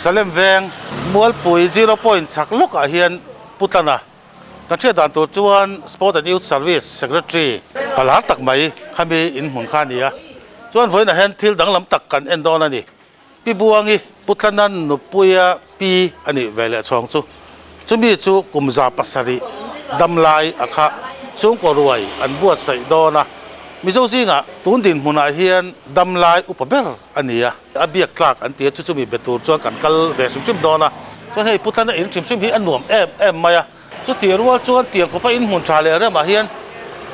Salem veng Mualpui Zero Point chhak lawkah hian Pu Tlana kan hriat dan tur chuan Sport and Youth Service Secretary palar tak mai khami inhmun kha a ni a. Chuan vawiinah hian thil danglam tak kan en dawn a ni. Pi Buangi, Pu Tlana nupuia pi a nih ve leh chhawng chu. Chumi chu kum 700 dam lai a kha chhungkaw ruai an buatsaih dawn a. Mizo zingah tun dinhmunah hian dam lai upa ber a ni a, a biak tlak an ti a, chu chumi be tur chuan kan kal ve hrim hrim dawn a. Chuan hei Pu Tlana in hrim hrim hi a nuam em em mai a. Chutih rual chuan tiang khawpa in hmun tha leh remah hian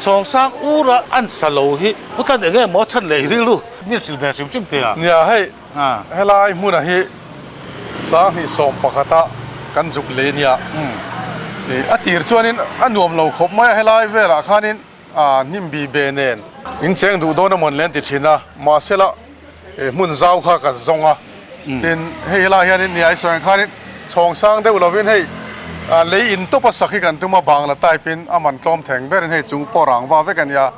chhawng sang ura an sa lo hi Pu Tlan eng emaw chhan leh rilru min hrilh ve hrim hrim teh a. Nia hei, helai hmunah hi 2011 ah kan zuk lei ania. A tir chuanin a nuam lo khawp mai a, helai velah khanin hnim bi be nen in cheng duh dawn emaw an le an ti thin a, mahsela hmun zau kha ka zawng a, tin hei helai hianin nia i sawi ang khanin chhawng sang deuh lovin hei lei in tawp a sak hi kan tum a, bangla type in a man tlawm theng berin hei chung pawh rang va vek a nia,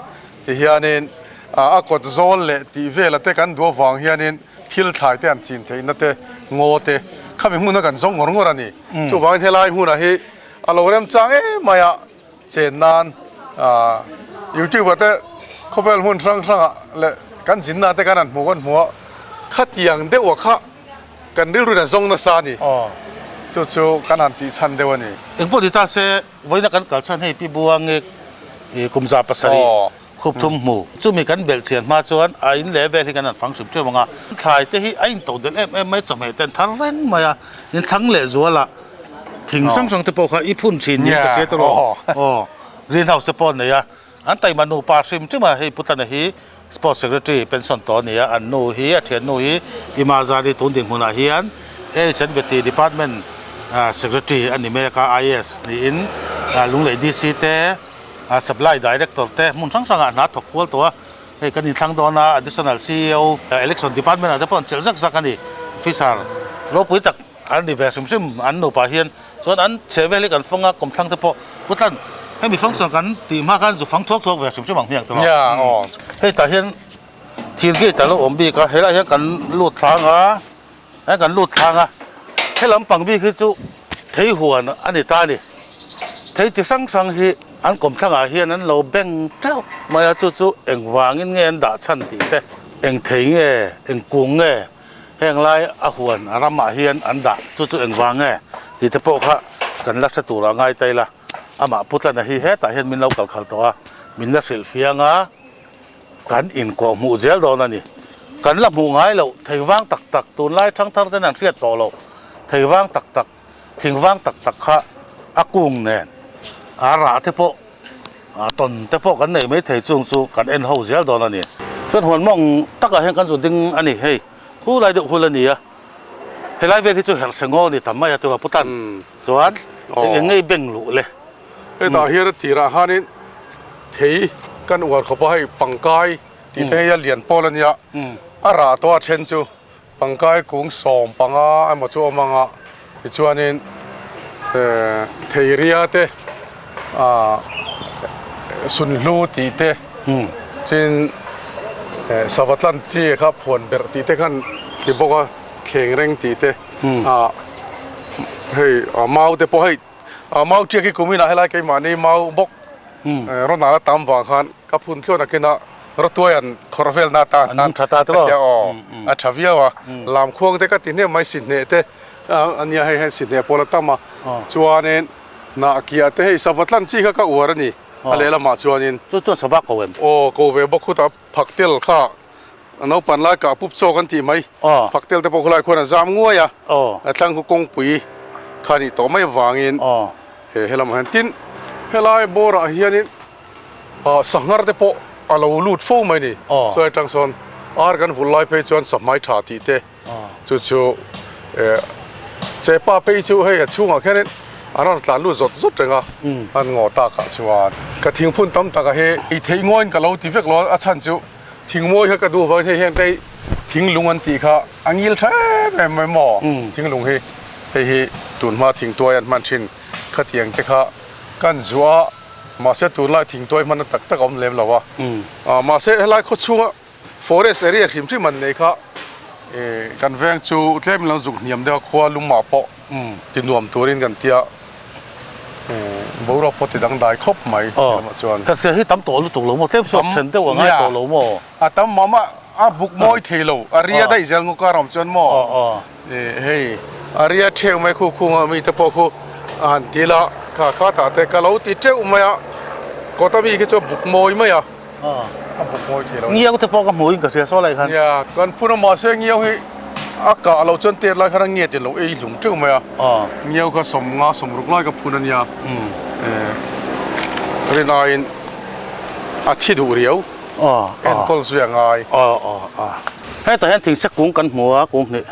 tihianin a kawt zawl leh tih vela te kan duh avang hianin thil thlai te an chin theihna te ngaw te khami hmun a kan zawng ngawr ngawr a ni, chuvangin helai hmunah hi a lo remchang em mai a. Chen nan YouTube ah te khawvel hmun hrang hrang ah leh kan zinna te kan han hmu kan hmu a, khatiang deuh ah kha kan rilru in a zawng nasa a ni. Chu chu kan han tih chhan deuh a ni. Engpawh ni ta se, vawiina kan kal chhan hei Pi Buangi kum 700 khup thum hmu. Chumi kan belh chian hma chuan a in leh vel hi kan han fang hrim hrim ang a. Thlai te hi a in to delh em em mai, chawhmeh te an thar reng mai a, in thlang leh zual a. Thing hrang hrang te pawh kha i phun thin niin ka hria ta rawh. Aw, green house te pawh an nei a, an taima nupa hrim hrim a, hei Pu Tlana hi Sports Secretary pension tawh a ni a, an nu hi a thian nu hi Ima Zari tun dinhmunah hian HNVT Department Secretary a ni mek a, IAS niin Lunglei DC te Supply Director te hmun hrang hrangah hna thawk kual tawh a, hei kan inthlang dawn a, Additional CEO Election Department ah te pawh an chelh zak zak a ni, Officer ropui tak. An ni ve hrim hrim an nupa hian chuan an chhe vel hi kan fang a kawmthlang te pawh pu tlan hemi function kan tih hma khan zu fang thuak thuak ve hrim hrim ang hmiang te lo hei tah hian thir gate a lo awm bik a helaiah hian kan lut thlang a he kan lut thlang a he lampang bik hi chu thei huan a ni ta a ni thei chi hrang hrang hi an kawmthlang ah hian an lo beng teuh mai a chu chu engvangin nge an dah chhan tih te eng thei nge eng kung nge. Heng lai a huan a ramah hian an dah chu chu engvang nge tih te pawh kha kan la hre tur a ngai ta ila. Amah Pu Tlana hi hetah hian min lo kal khal tawh a, min la hrilh fiang a, kan inkawh hmuh zel dawn a ni. Kan la hmuh ngai loh theivang tak tak tunlai thangthar ten an hriat tawh loh theivang tak tak, thingvang tak tak kha a kung nen a rah te pawh tawn te pawh kan nei mai thei chung chu kan en ho zel dawn a ni. Chuan huan mawng takah hian kan zu ding a ni hei khu lai deuh hul a ni a, helai vel hi chu herh se ngaw a ni tam mai a tura putan chuan eng eng ngei beng luh le. Hetah hian a tirah khanin thei kan uar khawp a hei pangkai tih te hei a lian pawl a nia a rah tawh a then chu Pangkai kung 15 emaw chu awm ang a, tichuanin theiria te sunhlu tih te chin sava tlan chi kha phuan berh tih te khan ti bawk a, thleng reng tih te hei mau te pawh hei mau tiak hi kuminah helai keimahni mau bawk rawn ala tam vang khan Ka phun tluan a kina rawtuai an khawrh vel na atan An tha ta tawh. Aw a tha viau a. Lam khuang te ka ti hnem mai sihneh te a nia hei hian sihneh pawl a tam a. Chuanin hnah kiah te hei sava tlan chi kha ka uar a ni a lehlamah chuanin. Chu chuan sava ko em? Aw ko ve bawk khutah phaktel kha naupan lai kah pup chawk an tih mai. Phaktel te pawh khulai khuan a zam nguai a. A thlang khu kawngpui kha nih tawh mai avangin helamah hian tin helai bawrah hianin Sangha te pawh a lo lut fo mai ni. Sawi atang sawn ar kan vul lai phei chuan sahmai tha tih te chu chu chepa phei chu hei a chhungah khianin an rawn tlan lut zawt zawt reng a, an ngaw takah chuan ka thingphun tam takah hi ei theih ngawiin ka lo ti vek lo a, a chhan chu thingmawi kha ka duh avangin hei hian hei thinglung an tih kha a ngil tha em em mai maw thinglung hi hei hi tunhma thingtuai an hman thin khatiang te kha kan zuah a. Mahse tunlai thingtuai hman na tak tak a awm lem lo a, mahse helai khaw chhunga forest area hrim hrim an nei kha Kan veng chu tlem lo zuk hniam deuh a khua lumah pawh ti nuam turin kan tia boruak pawh ti dangdai khawp mai lamah chuan. Ka sia hi tam tawh lutuk lo maw tlem suak then deuh a ngai tawh lo maw? A tam mah mah a buk mawi thei lo a ria daih zel ngaw kar awm chuan maw hei a ria theu mai khu khunga mite pawh khu a han ti la kha kha tah te ka lo ti teuh mai a kawta mi khi chu a buk mawi mai a. A buk mawi thei lo. Ngiau te pawh ka hmu in ka hria saw lai khan. Nia, kan phun a mahse ngiau hi a kah loh chuan tet lai khan a ngiat in lo ei hlum teuh mai a. Ngiau kha sawmnga sawmruk lai ka phun a nia. Rin aiin a thi duh riau. Enkawl zui a ngai. Hetah hian thingse kung kan hmu a, kung hnih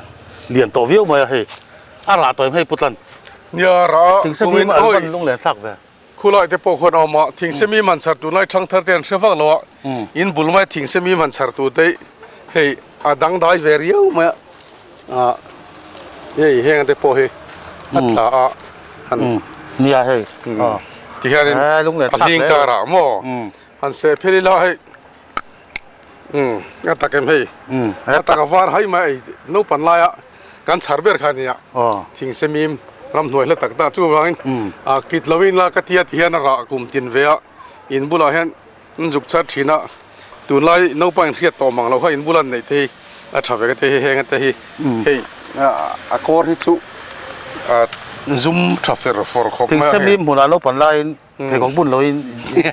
lian tawh viau mai a hei. A rah tawh em hei Putlan? Nia, rah a Thingse bim an van lunglen thlak ve. Khulai te pawh khuan a awm a, thingse mi man chhar tunlai thangthar te an hre vak lo a, in bul mai thingse mi man chhar tur te hei a dangdai ve riau mai a, ah hei heng te pawh hi a tla a han nia hei ti hian in a hling kar ah maw han seh phel ila hei a tak em hei a tak a var hai mai ei naupan lai a kan chhar ber kha a nia thingse mim ramhnuai hla tak tak chuvangin a kit lo in la ka tia ti hian a rah kum tin ve a in bulah hian an zuk char thin a tunlai naupang in hriat tawh mang lo kha in bula an neih te hi a tha ve ka ti hei heng te hi hei a kawr hi chu a zum tha fer fawr khawp mai a thingse mim hmunah naupan laiin Pheikhawk bun loin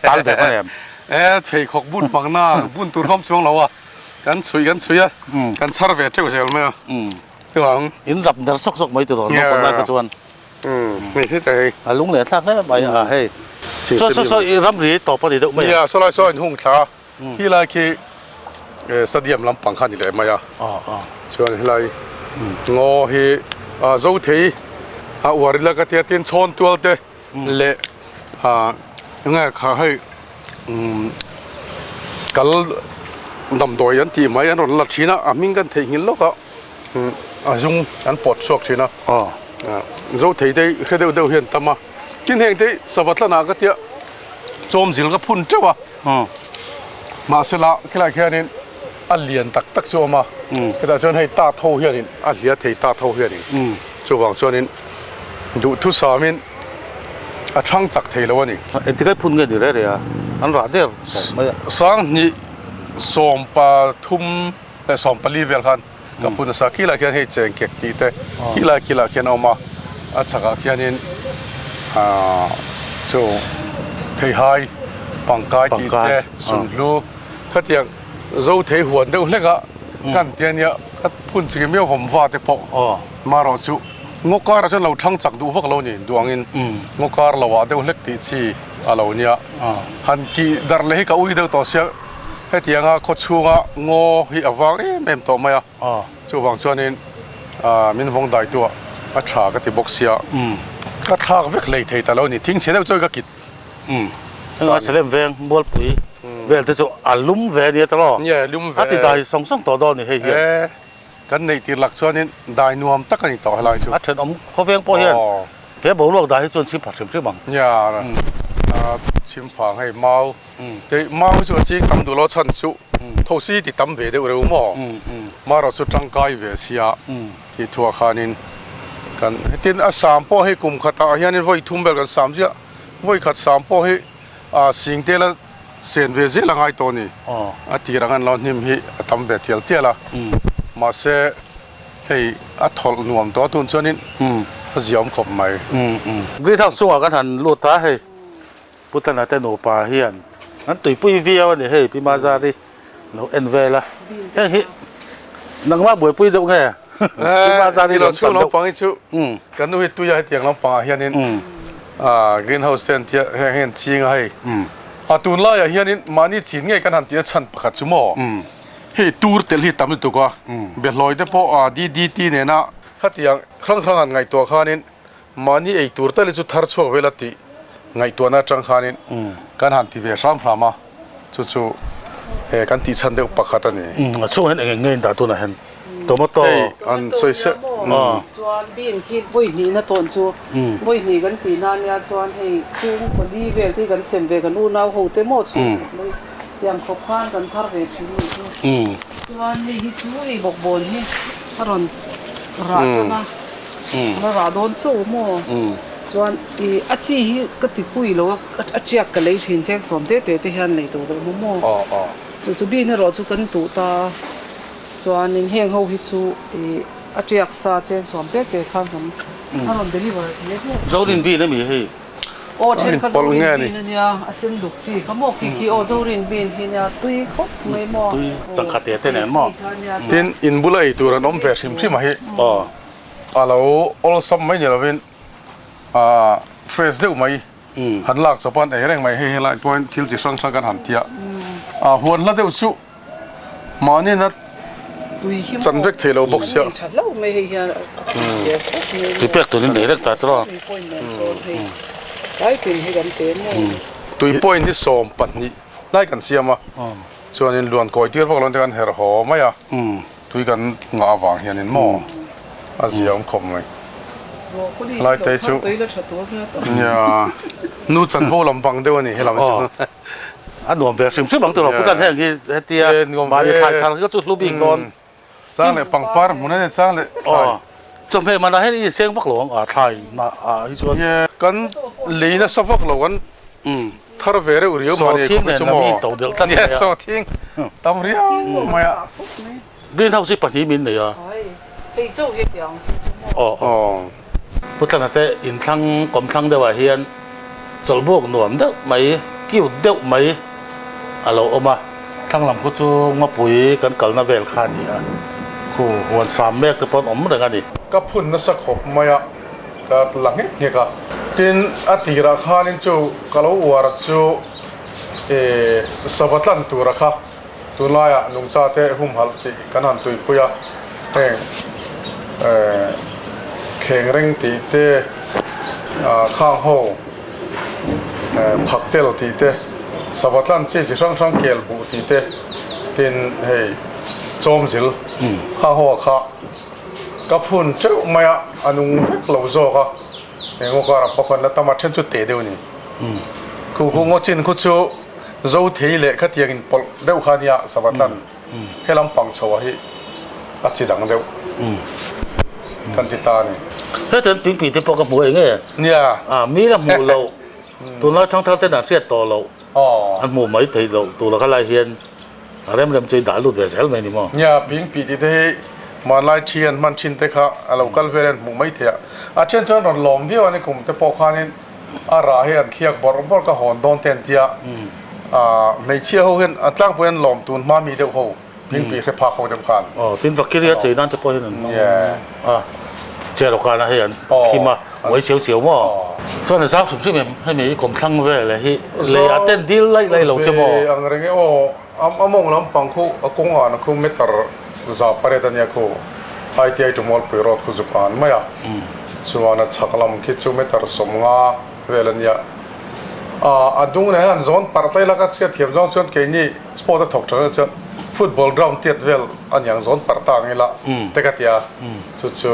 tal ve hman em? E, pheikhawk bun hmangna bun tur hawm chuang lo a, kan chhui kan chhui a, kan chhar ve teuh zel mai a. Chuang. In rap ner sawk sawk mai tiraw naupang lai kha chuan. Hei heta hei. A lung leh thlak hle mai a hei. Saw saw saw i ramri tawp a ni deuh mai a. Nia, saw lai saw in hung thla. Khi lai khi stadium lampang kha a ni leh mai a. Chuan helai ngaw hi zo thei a uar ila ka tia tin chhawn tual te. leh ah enge kha hei umm kal damdawi an tih mai an rawn la thin a a hming kan theihnghilh lawk a umm a zung an pawt chhuak thin a ah zo thei te hre deuh deuh hian tam a tin heng te sava tlanah ka tia chawmzil ka phun teuh a mahsela khilaiah khianin a lian tak tak chu a awm a hetah chuan hei tat ho hianin a hlia thei tat ho hianin chuvang chuanin duhthusamin a thang chak thei lo a ni. Engtikai phun nge ni reh reh a an rah der tawh mai a. Sanghnih 13 leh 14 vel khan ka phun nasa khilaiah khian hei chengkek tih te khilai khilah khian a awm a a chhakah khianin ahh chu theihai pangkai tih te sunhlu khatiang zo thei huan deuh hlek a kan ti a nia ka phun chiki miau vawm va te pawh marawh chu ngaw karah chuan lo thang chak duh vak lo a ni duangin ngaw kar lo ah deuh hlek tih chi a lo nia han tih darh leh hi ka ui deuh tawh sia hetianga khaw chhunga ngaw hi a vang em em tawh mai a chuvang chuanin min vawng dai tu ah a tha ka ti bawk sia ka thlak vek hlei thei ta lo a ni thing chhe deuh chuan ka kit Heng a Salem veng Mualpui vel te chu a lum ve a nia ta maw? Nge lum ve. A ti dai sawng sawng tawh dawn a ni hei hian. E kan neih tir lak chuanin dai nuam tak a ni tawh helai chu. A thenawm khawveng pawh hian he boruak dai hi chuan chhim pha hrim hrim ang. Nia chhim phang hei mau te mau hi chu a ching tam duh lo chhan chu thosi ti tam ve deuh reuh maw? Marawh chu tangkai ve sia tih thuah khanin kan tin a sam pawh hei kum khatah hianin vawi thum vel kan sam ziah. Vawi khat sam pawh hi sing te la sen ve zel a ngai tawh a ni. A tir ang an lo hnim hi a tam ve tial tial a. Mahse hei a thawlh nuam tawh a tun chuanin a ziaawm khawp mai. Greenhouse chungah kan han lut a hei Pu Tana te nupa hian an tuipui viau a ni hei Pi Mazari lo en vel a. Heng hi nangmah buaipui deuh nge Pi Mazari lo chan deuh. Lampang hi chu kan nu hi tuia hetiang lampangah hianin greenhouse te an tia heng hian ching a hei. A tunlaiah hianin mahni chin ngei kan han tih a chhan pakhat chu maw hei tur telh hi tam lutuk a behlawi te pawh DDT nena khatiang hrang hrang han ngaihtuah khanin Mahni ei tur tal hi chu thar chhuak vel a tih ngaihtuahna atang khanin kan han ti ve hram hram a, chu chu he kan tih chhan deuh pakhat a ni. A chhungah hian eng eng nge in dah tunah hian tomato. Hei an sawi se. Chuan bean khi vawi hnihna tawn chu vawi hnih kan tih na nia chuan hei chhung pali vel te hi kan sem ve kan unau ho te maw chhung tiang khawp khan kan thar ve thin nih chu. Chuan hei hi chu hei bawkbawn hi. A rawn rah tan a, a la rah dawn chauh maw? Chuan ih a chi hi ka ti kui lo a, a tiak ka lei thin cheng sawm te te te hian lei tur a awm a maw? Chu chu bean erawh chu kan tuh ta a, chuanin heng ho hi chu ih a tiak sa cheng sawm te te khan kan a rawn deliver thei a heng. Zorin bean a mi hei? Aw thenkhat Zorin bean a nia, a sen duk chi kha maw khi khi aw Zorin bean hi nia tui khawp mai maw. Tui changkhat te te nen maw. Tin, in bula ei tur an awm ve hrim hrim a hi a lo awlsam mai ni lovin ah fresh deuh mai han lak chawp a an ei reng mai hei helai pawhin thil chi hrang hrang kan han tia ah huan hla deuh chu Mahni na chan vek thei lo bawk sia. Tui pek turin nei reng ta tawh. Tui point hi 12 lai kan siam a, chuanin luan kawi tir vak lo te kan her haw mai a, tui kan ngah avang hianin maw a zia awm khawp mai. Lai te chu nia nu chanvo lampang deuh a ni helam hi chu. A nuam ve hrim hrim ang tawh lo Putan heng hi hetia mahni thlai thar hi chu hlu bik dawn. Chang leh pangpar hmun a ni chang leh thlai. Chawhmeh manah hian i inseng vak lo ang a thlai ah hi chuan. Kan lei nasa vak lo kan thar ve reuh riau mahni khawp hi chu maw. Nia sawhthing tam riau mai a. Green house hi pahnih min nei a. Aw. Pu Tlana te inthlang kawmthlang deuhah hian chawlhbuk nuam deuh mai, cute deuh mai a lo awm a. Thlang lam khu chu ngawpui kan kalna vel kha a ni a, khu huan sam mek te pawh an awm reng a ni. Ka phun nasa khawp mai a, ka la nghek nghek a. Tin, a tirah khanin chu ka lo uar chu sava tlan tura kha Tunlaiah nungchate humhalh tih kan han tuipui a, heng thleng reng tih te, khang ho phak tel tih te, sava tlan chi chi hrang hrang kel buh tih te, tin hei chawmzil khang ho ah kha ka phun teuh mai a, a nung vek lo zawk a, eng aw karah pawh khan la tam a, then chu teh deuh a ni. Khu khu ngaw chin khu chu. Zothei leh khatiang in pawlh deuh kha nia Savatlan he lampang chho ah hi a chi dang deuh kan ti ta a ni. Hetiang tuipui te pawh ka hmu eng nge? Nia. A mi la hmuh loh tunlai thangthar ten an hriat tawh loh an hmuh mai theih loh tur kha lai hian a rem rem chu i dah lut ve zel mai ni maw? Nia, pingpi tih te hi hmanlai thi an hman thin te kha a lo kal vel an hmuh mai theih a. A then chuan rawn lawm viau a ni kum te pawh khanin A rah hi an thliak bawrh bawrh ka hawn dawn te an tia. Hmeichhia ho hian a tlangpui an lawm tun hma mi deuh ho hmingpui hre phak ho deuh khan. Aw tin vakiri a chei nan te pawh hian an hmang a, chair awkana hei an khim a, uai chiau chiau maw? Chuan a zau hrim hrim em hemi i kawmthlang vel hi lei ah ten dil laih laih lo che maw? Ang reng e aw, a mawng lampang khu a kawng ah na khu meter 800 a nia khu ITI to Mualpui road khu zuk an mai a. Chuan a chhak lam khi chu meter 50 vel a nia. A dung nen hian zawn parh ta ila ka hriat thiam zawng chuan keini sport a thawk tha chuan football ground tiat vel a niang zawn parh ta ang ila te ka ti a. Chu chu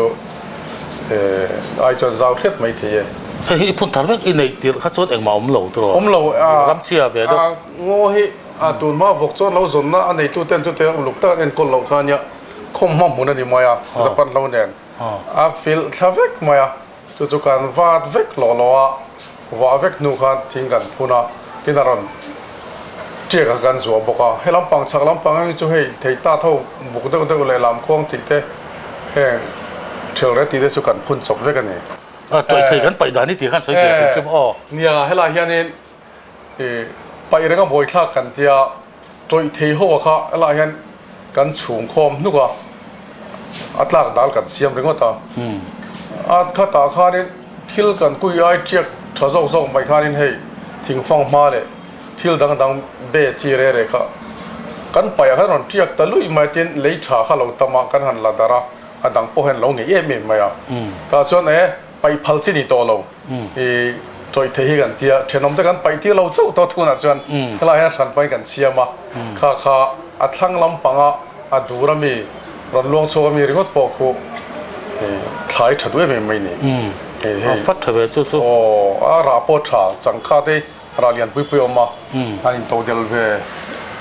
ai chuan zau hriat mai thei e. Hei hi i phun thar vek i neih tirh kha chuan engmah awm lo tiraw? Awm lo. Ram chhia ve deuh. Ngaw hi tun hma vawk chuan lo zawnna a neituten chutiang uluk tak an enkawl loh kha a nia. Khawmhma hmun a ni mai a, Japan hlo nen. A filh thla vek mai a, chu chu kan vat vek lawh lawh a, vah vek hnu khan thing kan phun a, tin a rawn tiak a kan zuah bawk a. He lampang chhak lampang hi chu hei thei tat ho buk deuh deuh leh lamkhuang tih te heng thil re tih te chu kan phun chawp vek a ni. A tawih thei kan paih dan hi tih khan sawi ve hrim hrim aw. Nia, helai hianin paih renga buaithlak kan tia. Tawih thei ho kha helaiah hian kan chhung khawm hnuk a, a tlak dal kan siam ringawt a. A khatah khanin thil kan kui ai tiak tha zawk zawk mai khanin hei thingfang hma leh thil dang dang be chi re re kha kan paih ah khan rawn tiak ta luih mai tin lei tha kha lo tam a kan han la darh a, a dang pawh hian lo ngei em em mai a. Tah chuan e. Paih phal chi ni tawh lo i tawih thei hi kan tia thenawm te kan paih tir lo chauh tawh thunah chuan helai hian hran pahin kan siam a, kha kha a thlang lampanga a dur ami rawn luang chhuak ami ringawt pawh khu thlai tha duh em em mai ni. A fat tha ve chu chu. Aw a rah pawh tha changkha te rah lian pui pui a awm a, an in to del ve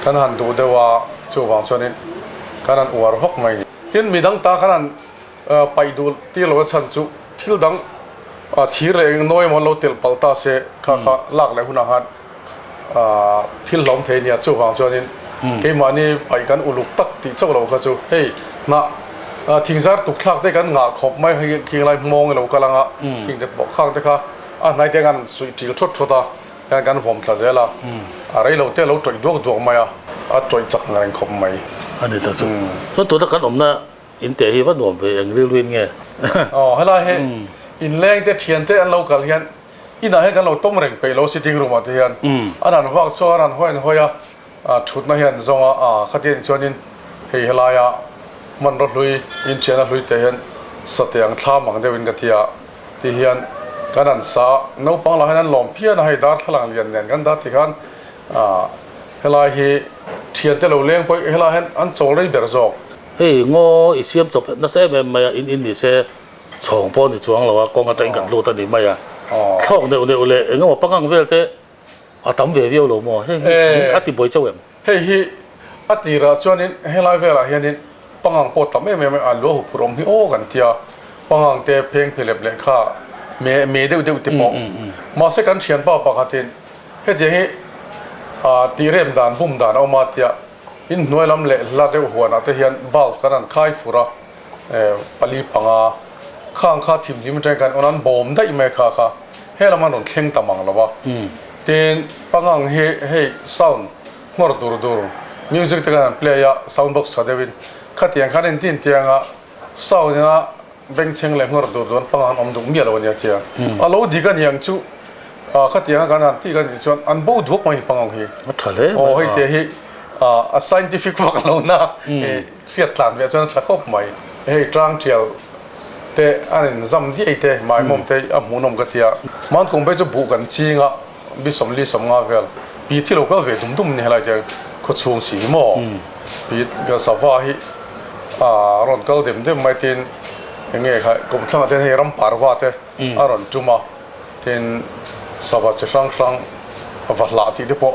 kan han duh deuh a chuvang chuanin kan han uar vak mai ni. Tin, midang ta khan an paih duh tir lo a chhan chu thil dang thir leh eng nawi emaw an lo telh palh ta se kha kha lak leh hunah khan thil hlawm thei a nia. Chuvang chuanin keimahni paih kan uluk tak tih chauh lo kha chu hei hnah thingzar tukthlak te kan ngah khawp mai hei khing lai hmawng ilo kal anga khing te pawh khang te kha a hnai te khan suih ṭil thawt thawt a. Hian kan vawm thla zel a, a rei lo te lo tawih duak duak mai a, a tawih chak ngar eng khawp mai. A ni ta chu. Chuan tuna kan awmna in teh hi va nuam ve eng rilruin nge? Aw helai hi inleng te thian te an lo kal hian inah hian kan lo tawm reng peih lo sitting room ah te hian an han vak chuan an han hawi an hawi a, thutna hian zawng a, a khatiang chuanin hei helaia hmanraw hlui inthianna hlui te hian sateh ang thlam ang deuhin ka ti a. Ti hian kan an sa a, naupang lah hian an lawm phian a, hei darthlalang lian nen kan dah ti khan ah helai hi thiante lo leng pawh helai hian an chawl rei ber zawk. Hei ngaw i siam chawp nasa em em mai a, in in ni se chhawng pawh ni chuang lo a, kawng atangin kan lut a ni mai a, thlawk neuh neuh leh eng emaw pangang vel te a tam ve viau lo maw, hei hi a ti buai chauh em? Hei hi a tirah chuanin helai velah hianin pangang pawh tam em em a luah huphurh awm hi aw kan tia, pangang te pheng phelep leh kha me me deuh deuh te pawh. Mahse kan thianpa pakhatin hetiang hi tih rem dan bum dan a awm a tia inhnuai lam leh hla deuh huanah te hian bulb kan han khai fur a, pali panga khang kha thimhlim atangin kan on an bawm daih mai kha kha helam an rawn thleng ta mang lo a. Tin, pangang hi hei sound nghawr dur dur music te khan an play a, sound box tha deuhin khatiang khan entin tianga sound ina bengchheng leh nghawr dur dur an pangang an awm duh miah lo a nia tia. A lo dik a niang chu khatianga kan han tih kan tih chuan an bo duak mai ni pangang hi. A tha hle mai. Aw hei te hi a scientific vak lo na hriat tlan ve chuan a tha khawp mai. Hei tang tial te an in zam diai te maimawm te a hmuhnawm ka tia. Hmankum phei chu buh kan ching a, bi sawmli sawmnga vel pi thi lo kal ve dum dum ni helai te khaw chhung si hi maw pi sava hi a rawn kal dem dem mai tin eng nge kha kum thlangah te hei ram parva te a rawn tum a tin sava chi hrang hrang va hlah tih te pawh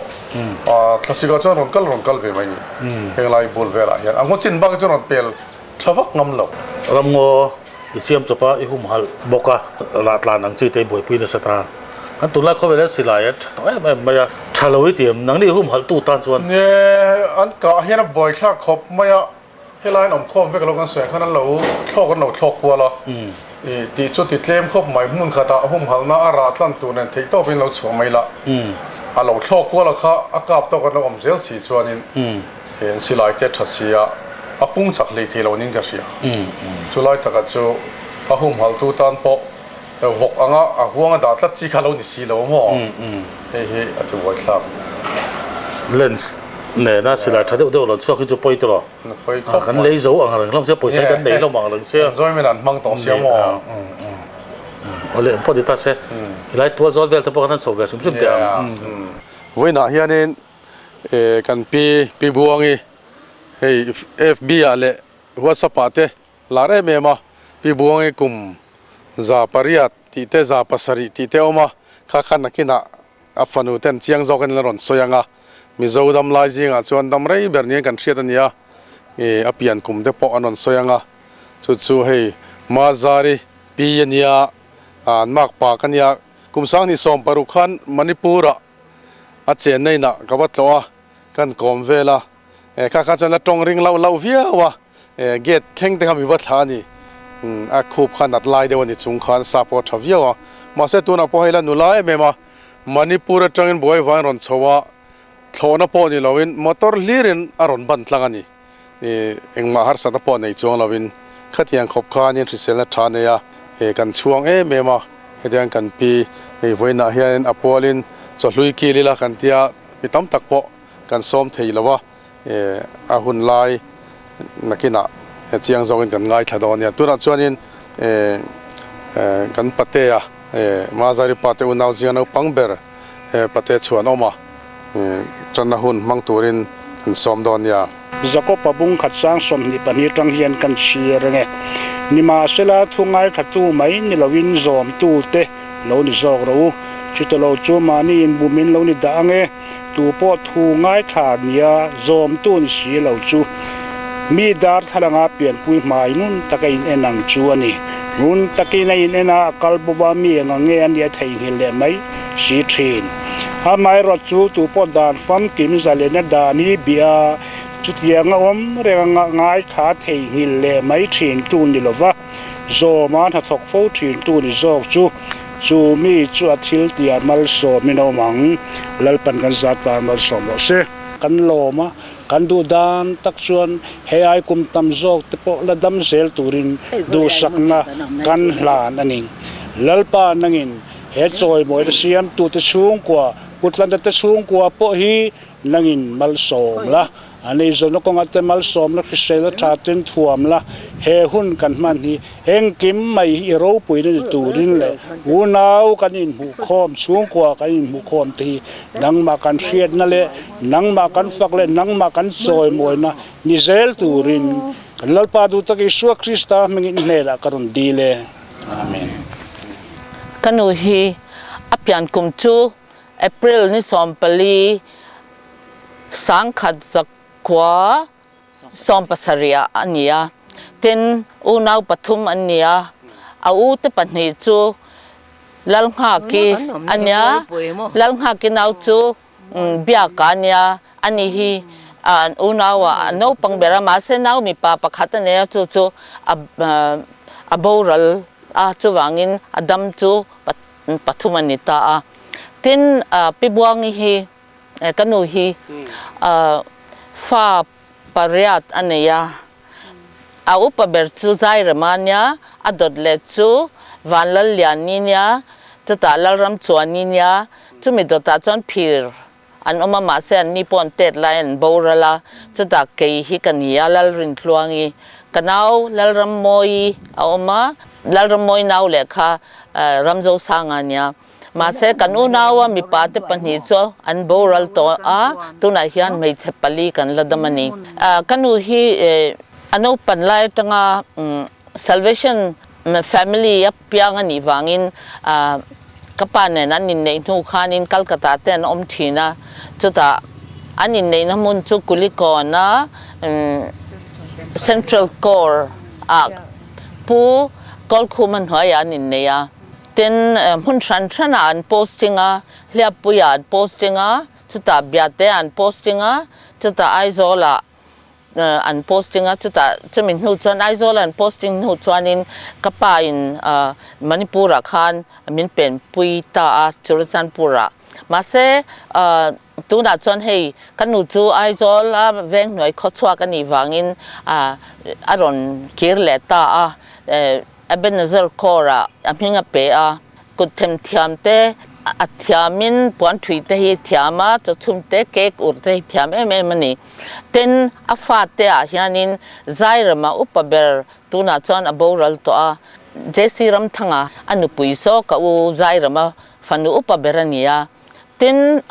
thlasik ah chuan rawn kal rawn kal ve mai ni henglai bul velah hian a ngaw chin bak hi chuan rawn pel Tha vak ngam lo. Ramngaw i siam chawp a, i humhalh bawk a, rah tlan ang chi te i buaipui nasa ta. Kan tunlai khawvel hian silai a tha tawh em em mai a, tha lo i ti em? Nangni humhalh tu tan chuan. Nie, an kah hian a buaithlak khawp mai a, helai an awm khawm vek lo kan sawi ang khan an lo thlawk an lo thlawk kual a, i tih chu ti tlem khawp mai, hmun khatah humhalhna a rah tlan tur nen theih tawpin lo chhuah mai la, a lo thlawk kual a kha a kap tawk an lo awm zel si chuanin. Heng silai te tha si a, a pung chak hlei thei lo niin ka hria. Chulai takah chu a humhalhtu tan pawh vawk anga a huang a dah tlat chi kha lo ni si lo maw? Hei hi a ti buaithlak. Lens nena silai tha deuh deuh lo chhuak hi chu pawi tawh lo. Pawi khawp mai. Kan lei zo ang reng hlawm sia, pawisa hi kan nei hlawm ang reng sia. Enjoyment an hmang tawh sia maw? Awle ang pawh ni ta se. Helai tual zawl vel te pawh khan an chho ve hrim hrim teh ang. Vawiinah hianin Kan pi Pi Buangi hei FB ah leh WhatsApp ah te lar em em a, Pi Buangi kum 800 tih te 700 tih te a awm a, kha kha nakinah a fanu ten chiang zawk in la rawn sawi ang a, Mizo dam lai zingah chuan dam rei ber niin kan hriat a nia, a pian kum te pawh an rawn sawi ang a, chu chu hei Mazari pi a nia, an makpa ka nia, kum 2016 khan Manipur ah A chenna inah ka va tlawh a, kan kawm vel a, kha kha chuan a tawng ring lauh lauh viau a, gate thleng te kha mi va thlah a ni, a khup kha nat lai deuh a ni chung khan sa pawh a tha viau a, mahse tunah pawh hei la nula em em a, Manipur atangin buai vain rawn chho a, thlawhna pawh ni loin motor hlirin a rawn ban tlang a ni, engmah harsatna pawh nei chuang loin khatiang khawp khanin hriselna tha nei a, kan chhuang em em a. Hetiang kan pi hei vawiinah hianin a pualin chawhlui kil ila kan tia mi tam tak pawh kan sawm thei lo a, a hun lai nakinah chiang zawkin kan ngaithla dawn nia. Tunah chuanin kan patea Mazari pa te unau zinga naupang ber pate chhuan awm a, tanna hun hmang turin kan sawm dawn nia. Jakob-a bung khat sang 22 tang hian kan chhiar ang e. Nimahsela thu ngaithatu mai ni loin zawmtute lo ni zawk rawh u. Chutah lo chu mahni inbumin lo ni dah ang e. Tu pawh thu ngaithla nia zawmtu ni si lo chu Mi darthlalanga pianpui hmai ngun taka in en ang chu a ni. Ngun takin a in en a, a kal bawp a, mi eng ang nge a nih a theihnghilh leh mai si thin. Amaherawh chu tupawh dan famkim zalena dan hi bia a, chutiang a awm reng anga ngaithla theihnghilh leh mai thin tu ni lova, zawma hnathawk fo thin tu ni zawk chu chu mi chu a thil tia malsawmin a awm ang. Lalpan kan zat tan malsawm rawh se. Kan lawm a, Kan duh dan tak chuan hei ai kum tam zawk te pawh la dam zel turin duhsakna kan hlan a ni. Lalpa nangin he chawimawina siamtute chhungkua, Putlanta te chhungkua pawh hi nangin malsawm la, a neizawnna kawngah te malsawmna hriselna tha ten thuam la, he hun kan hman hi Engkim mai hi i ropuina ni turin leh unau kan inhmuhkhawm, chhungkua kan inhmuhkhawm te hi nangmah kan hriatna leh nangmah kan fak leh nangmah kan chawimawina ni zel turin kan Lalpa duh tak Isua Krista hmingin i hnenah ka rawn dil e. Amen. Ka nu hi a pian kum chu April ni 14 1009 17 ah a ni a, tin unau pathum an ni a, a u te pahnih chu Lalnghaki a nia, Lalnghaki nau chu Biaka a nia, ani hi unau ah a naupang ber a, mahse nau mipa pakhat a nei a, chu chu a boral a, chuvangin a dam chu pathum a ni ta a, tin Pi Buangi hi Ka nu hi fa pariat a nei a, a upa ber chu Zairema a nia, a dawt leh chu Vanlalliani nia, chutah Lalramchuani nia, chumi dawtah chuan phir an awm a, mahse anni pawh an tet lai an boral a, chutah kei hi ka ni a, Lalrintluangi, ka nau Lalrammawi a awm a, Lalrammawi nau leh kha Ramzosanga nia. Mahse, kan unaua mipa te pahnih chu an boral tawh a, tunah hian hmeichhe pali kan la dam a ni. Ka nu hi a naupan lai atanga Salvation family a piang a nih vangin ka pa nen an inneih hnu khanin Calcutta te an awm thin a, chutah an inneihna hmun chu Kulikawn-a Central Corps ah Pu Kawlkhuma hnuaiah an innei a. Tin, hmun hran hranah an posting a, Hliappuiah an posting a, chutah Biate-ah an posting a, chutah Aizawlah an posting a, chutah chumi hnu chuan Aizawla an posting hnu chuanin ka pa in Manipur-ah khan min penpui ta a, Churachandpur-ah. Mahse, tunah chuan hei ka nu chu Aizawl a veng hnuai khawchhuak a nih vangin a rawn kir leh ta a. Ebenezer Corps-ah a hming a pe a, kut themthiam te a thiamin puan thui te hi thiam a, chawchhum te, cake ur te hi thiam em em a ni. Tin, a fate ah hianin Zairama upa ber tunah chuan a boral tawh a, JC Ramthanga a nupui saw ka u Zairama fanu upa ber a ni a. Tin,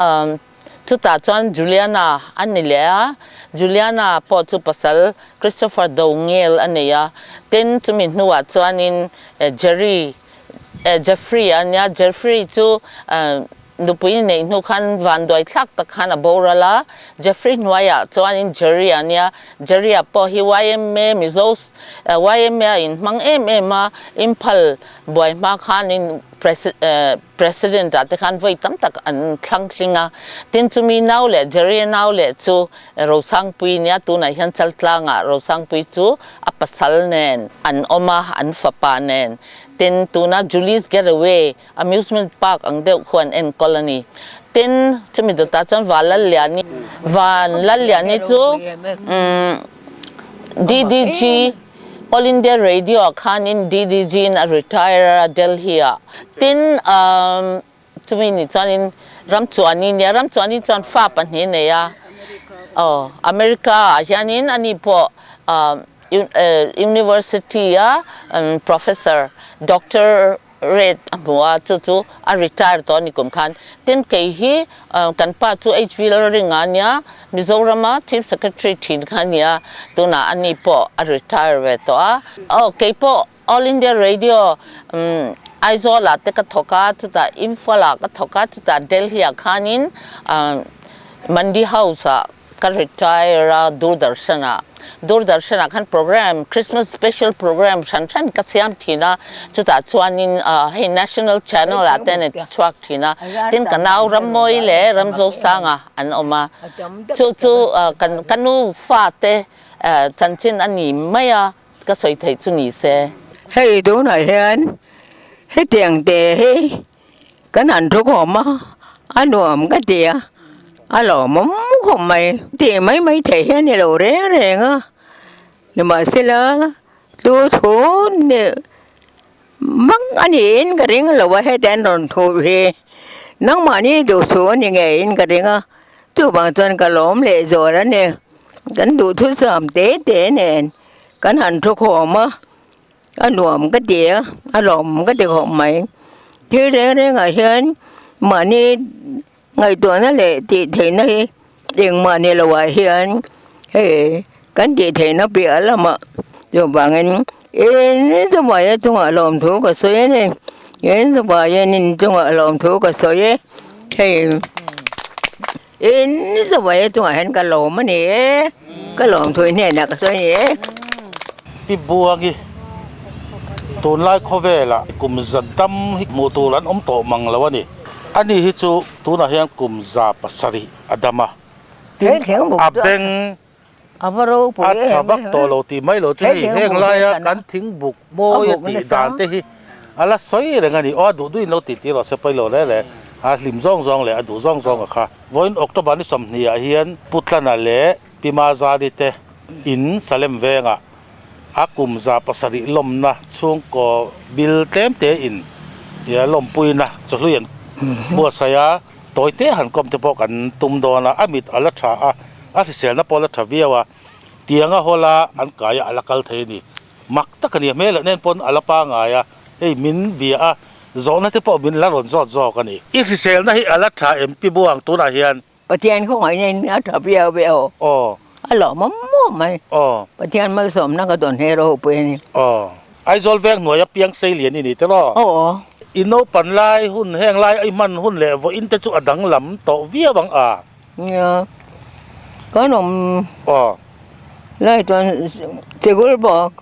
Chutah chuan Juliana a ni leh a, Juliana pawh chu pasal Christopher Dongel a nei a, tin chumi hnuah chuanin Jerry, Jeffrey a nia, Jeffrey chu nupui neih hnu khan vanduai thlak tak khan a boral a, Jeffrey hnuaiah chuanin Jerry a nia, Jerry-a pawh hi yma Mizo yma a inhmang em em a, Imphal buai hma khanin President ah te khan vawi tam tak an thlang tling a, tin chumi nau leh Jerry nau leh chu Rosangpui nia tunah hian Chaltlang ah Rosangpui chu a pasal nen an awm a, an fapa nen. Tin tuna Julie's Getaway amusement park ang deuh khu an enkawl a ni. Tin chumi dawtah chuan Vanlalliani Vanlalliani chu DDG All India Radio ah khanin DDG in a retire a Delhi ah. Tin chumi ni chuanin Ramchuani nia, Ramchuani chuan fa pahnih a nei a, aw America ah hianin ani pawh University a Professor Doctor Red a hmu a, chu chu a retire tawh a ni kum khan. Tin, kei hi kan pa chu HV Lalringa a nia, Mizorama Chief Secretary thin kha a nia, tunah a ni pawh a retire ve tawh a. Aw, kei pawh All India Radio Aizawl-ah te ka thawk a, chutah Imphal-ah ka thawk a, chutah Delhi-ah khanin Mandi House-ah ka retire a, Doordarshan-ah. Doordarshan ah khan program Christmas special program hran hran ka siam thin a, chutah chuanin hei national channel ah te an chhuak thin a, tin ka nau Rammawi leh Ramzosanga an awm a, chu chu kan ka nu fate chanchin a ni mai a, ka sawi theih chu ni se. Hei tunah hian hetiang te hi Kan han thu khawm a, a nuam ka ti a, a lawmawm khawp mai. Tih mai mai theih hi a ni lo reng reng a, nimahsela tu thu nih mang a niin ka ring lo a heti an rawn thu hi nangmahni duhthu a ni ngeiin ka ring a, chuvang chuan ka lawm leh zual a ni. Kan duhthusam te te nen kan han thu khawm a. A nuam ka ti a, a lawm ka ti khawp mai. Thil reng rengah hian mahni ngaihtuahna leh tih theihna hi engmah ni lohah hian hei kan tih theihna piah lamah chuvangin in chuvai chungah lawmthu ka sawi a ni. In chuvai in chungah lawmthu ka sawi e. Hei in chuvai chungah hian ka lawm a ni e. Ka lawmthu hnenah ka sawi a ni e. Pi Buangi, Tunlai khawvelah kum za dam hi hmuh tur an awm tawh mang lo a ni. Ani hi chu tunah hian kum 700 a dam a, tin a beng a tha vak tawh lo tih mai lo chu hei heng laia kan thingbuk mawi a tih dan te hi a la sawi reng a ni. Aw a duh duhin lo tih tir rawh se pawi lo reng reng a hlim zawng zawng leh a duh zawng zawng a kha. Vawiin October ni 20 ah hian Pu Tlana leh Pi Mazari te in Salem vengah a kum 700 lawmna chhungkaw bil tlem te in lawmpuina chawhlui an buatsaih a, tawi te han kawm te pawh kan tum dawn a, a mit a la tha a, a hriselna pawh a la tha viau a, tianga hawla an kai a a la kal thei a ni. Mak tak a ni, a hmel ah nen pawn a la pangai a, hei min bia a, zawhna te pawh min la rawn zawt zawk a ni. I hriselna hi a la tha em Pi Buang tunah hian? Pathian khawngaihna in a tha viau viau. Aw. A lawmawm mawm mai. Aw. Pathian malsawmna ka dawn he ropui a ni. Aw. Aizawl veng hnuaia piang sei lian i ni te maw? Aw. I naupan lai hun heng lai i hman hun leh vawiin te chu a danglam tawh viau ang a? Nia. Kan awm. Aw. Lai chuan sikul bawk.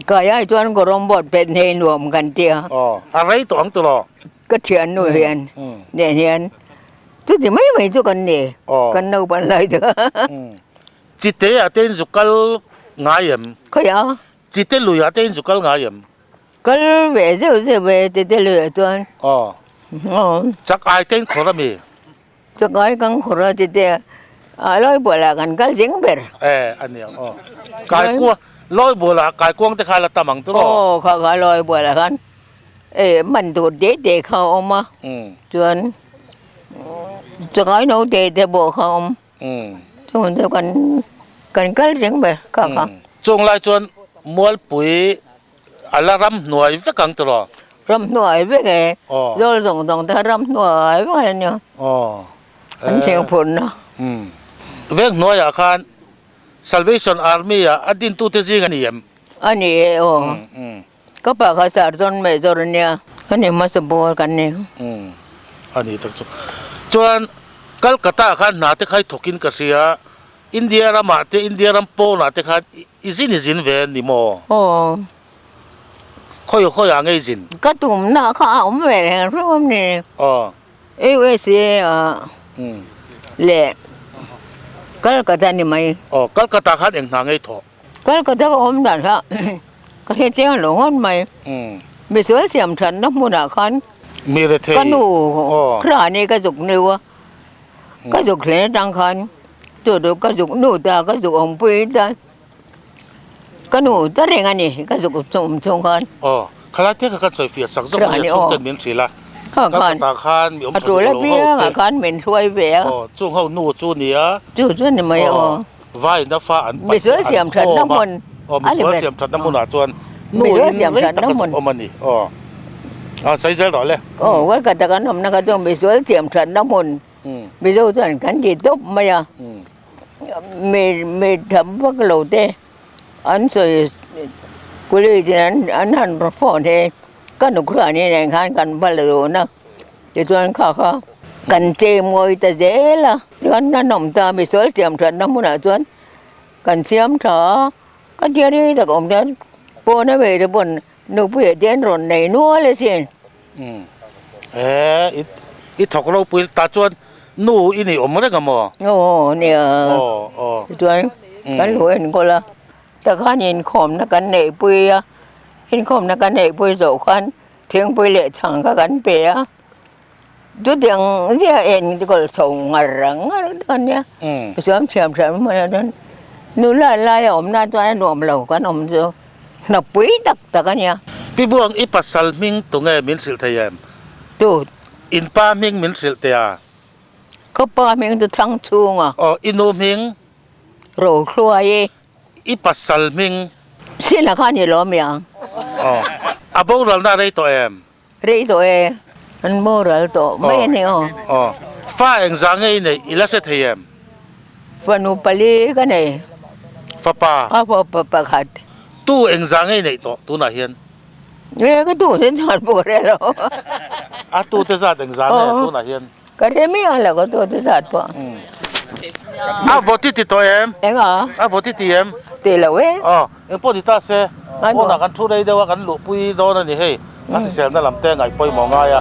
Kai ai chuan kawrawng bawt pet hei nuam kan tia. Aw. A rei tawh ang tawh. Ka thiannu hian nen hian chuti mai mai chu kan ni kan naupan lai te kha. Chite ah te in zu kal ngai em? Khawiah? Chite lui ah te in zu kal ngai em? Kal ve zeuh zeuh ve chite lui ah chuan. Aw. Chak ai te in khawr ami? Chak ai kan khawr a chite ah Lawibual ah kan kal zing ber. E a ni ang aw. Kaikuang Lawibual ah kaikuang te kha la tam ang tiraw? Aw kha kha Lawibual ah khan e man tur te te kha a awm a chuan chakai no te te pawh kha a awm chung chu kan kan kal zing ber kha kha. Chung lai chuan Mualpui a la ram hnuai vek ang tiraw? Ram hnuai vek e, zawl zawng zawng te kha ram hnuai vek a nia. An cheng phurhna. Veng hnuaiah khan Salvation Army ah a dintute zing a ni em? A ni e aw. Ka pa kha Sergeant Major a nia, ka ni hmasa bawr kan ni. Umm a ni tak chu. Chuan Calcutta ah khan hna te kha i thawk in ka hria, India ramah te India ram pawnah te khan i zin i zin ve a ni maw? Aw. Khawi khawi ah nge i zin? Ka tumna kha a awm ve reng hreuh a ni. Aw. USA ah leh Calcutta ni mai. Aw Calcutta khan eng hna nge i thawh? Calcutta ka awm dan kha ka hre chiang lo ngawt mai. Misual siam thatna hmunah khan ka nu Khrani ka zuk neu a, ka zuk thlen atang khan chu chu ka zuk nu ta ka zuk awmpui ta ka nu ta reng a ni ka zuk awm chhung khan. Aw, khalai te kha kan sawi fiah sak zawk mai a chhung ten min hrilh a, Calcutta khan mi awm tha duh lo ho te. A tul apiangah khan min hruai ve a. Aw, chung ho nu chu nia. Chu chu ni mai aw. Vaina fa an paih te an khawm a, aw misual siam thatna hmunah chuan nu in rei tak a zuk awm a ni, aw a sawi zel rawh le. Aw Kolkata kan awmna kha chuan misual siam thatna hmun Mizo chuan kan ti tawp mai a, mi mi tham vak lo te an sawi police in an han phone hi ka nukhruani nen khan kan va la dawn a. Tichuan kha kha kan chei mawi ta zel a, chuan a nawm ta misual siam thatna hmunah chuan Kan siam tha a, ka tia rei tak awm chuan pawn a vei te pawn nupuiah te an rawn nei nual asin. Umm e i thawk ropui ta chuan nu i nih awm reng a maw? Aw nia chuan kan lo enkawl a, takhan inkhawmna kan neihpui a, inkhawmna kan neihpui zawh khan thingpui leh chhang kha kan pe a. Chutiang ziah en kawl chho ngar ngar a nia. Chuan thiam hran hman ah chuan nula lai a awm nan chuan a nuam lo kan awm chu hnapui tak tak a nia. Pi Buang i pasal hming tunge min hrilh thei em? Tu? In pa hming min hrilh teh a? Ka pa hming chu Thangchhunga. Aw, i nu hming? Rohluai. I pasal hming? Sina kha ni lo miang. Aw, a boralna a rei tawh em? Rei tawh e, an boral tawh mai a ni aw. Aw, fa engzah nge i neih i la hre thei em? Fanu pali ka nei. Fapa? A fapa pakhat. Tu engzah nge i neih tawh tunah hian? E ka tu te zat pawh ka hre lo. A tu te zat engzah nge tunah hian? Ka hre miah lo ka tu te zat pawh. A vawt i ti tawh em? Enga? A vawt i ti em? Ti lo e. Aw, engpawh ni ta se, pawnah kan thu rei deuh a, kan luhpui dawn a ni hei. A hriselna lam te ngaih pawimawh ngai a.